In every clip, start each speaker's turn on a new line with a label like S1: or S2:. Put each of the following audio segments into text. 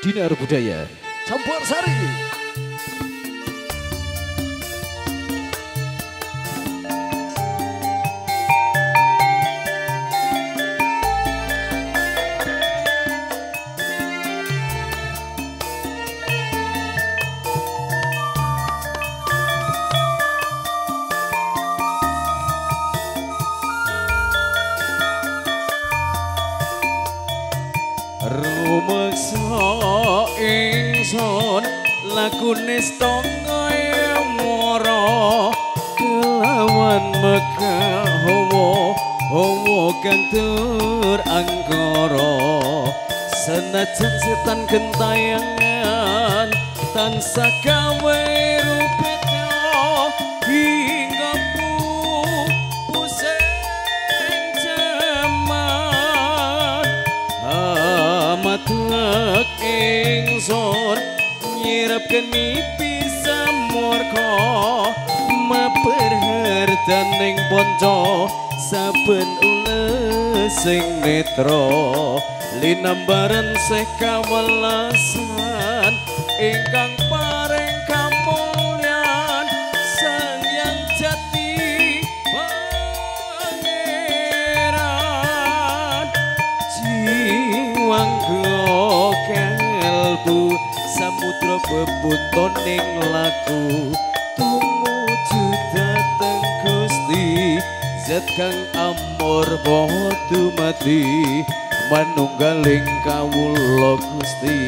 S1: Dinar Budaya Campur Sari. Rumeksa ingsun lakune setangga mara kelawan Mekah hawa hawa kang tur angkara senajan setan gentayangan tansah gawe rupeta hingga pusing jaman matek ingsun nyirep geni bisa murka maper hartaning ponco saben ulesing netra linambaran sih kawelasan ingkang paring kamulyan Sang Yang Jati Pangeran jiwangga kalbu samudra bebutoning laku tumuju dhateng Gusti zat kang amor dumadi manunggaling kawula Gusti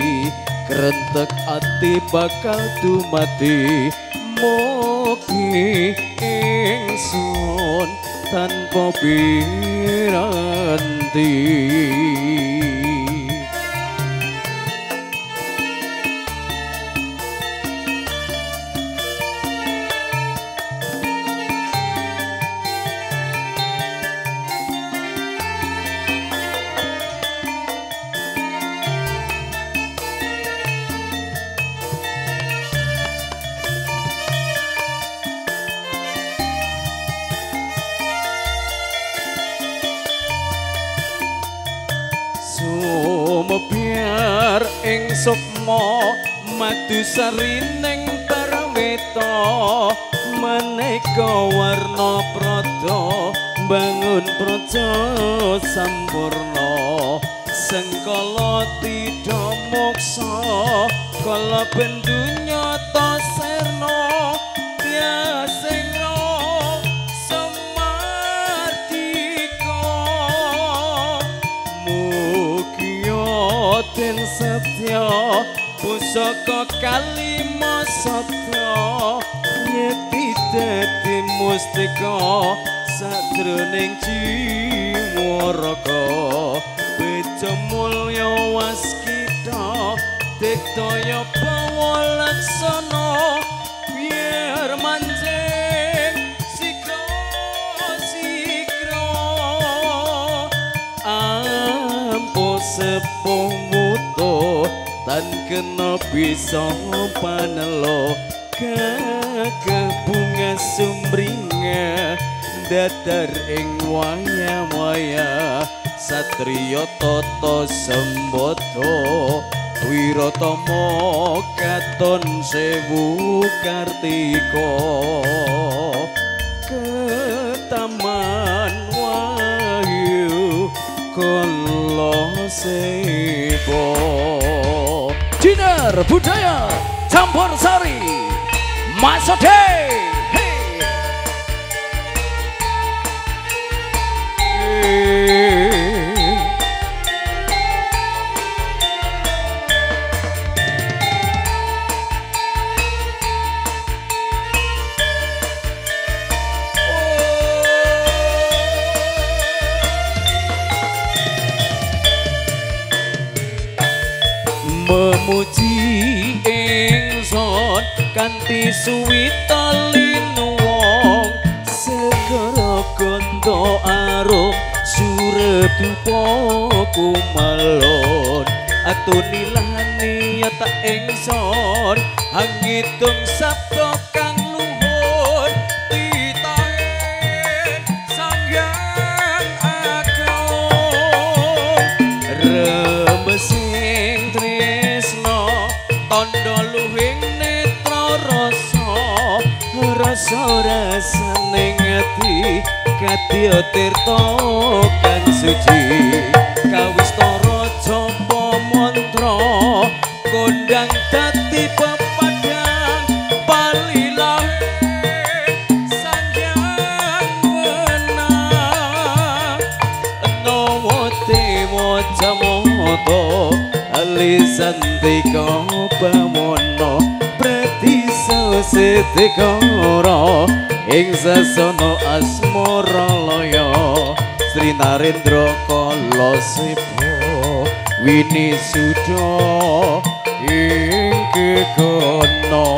S1: krentek ati bakal dumadi mugi ingsun tanpa piranti. Sumebyar ing sukma madu sarining paraweta maneka warna prada bangun praja sampurna sengkala tidha moksa kala bendunya ta sirna tiasing den setya pusaka kalima sabda yekti dadi mustika sajroning jiwa raga bejo mulya waskita diktaya bawa laksana biar manjing sikra sikra ampuh sepuh tan kena bisa panelo gagah bunga sumringah dadar ing waya-waya satriya tata sembada wiratama katon sewu kartika ketaman wahyu kala sebo. Dinar Budaya Campur Sari Masode. Hey. Memuji ingsun kanthi suwita linuwung segara ganda arum surep dupa kumalon atunilani ta ingsun hangitung sabda kang luhur titahe Sang Hyang Agung remesing tresna Tandha luhing netra rasa rasa rasaning ati kadya tirta kang suci. Kawistara japa mantra kondang dadi pepadang palilahe Sang Hyang Wenang. Nawa dewa jamata alisandika bawana pratisa sitikara ing sasana asmara laya. Sri Narendra kala sepa winisuda ing kekana.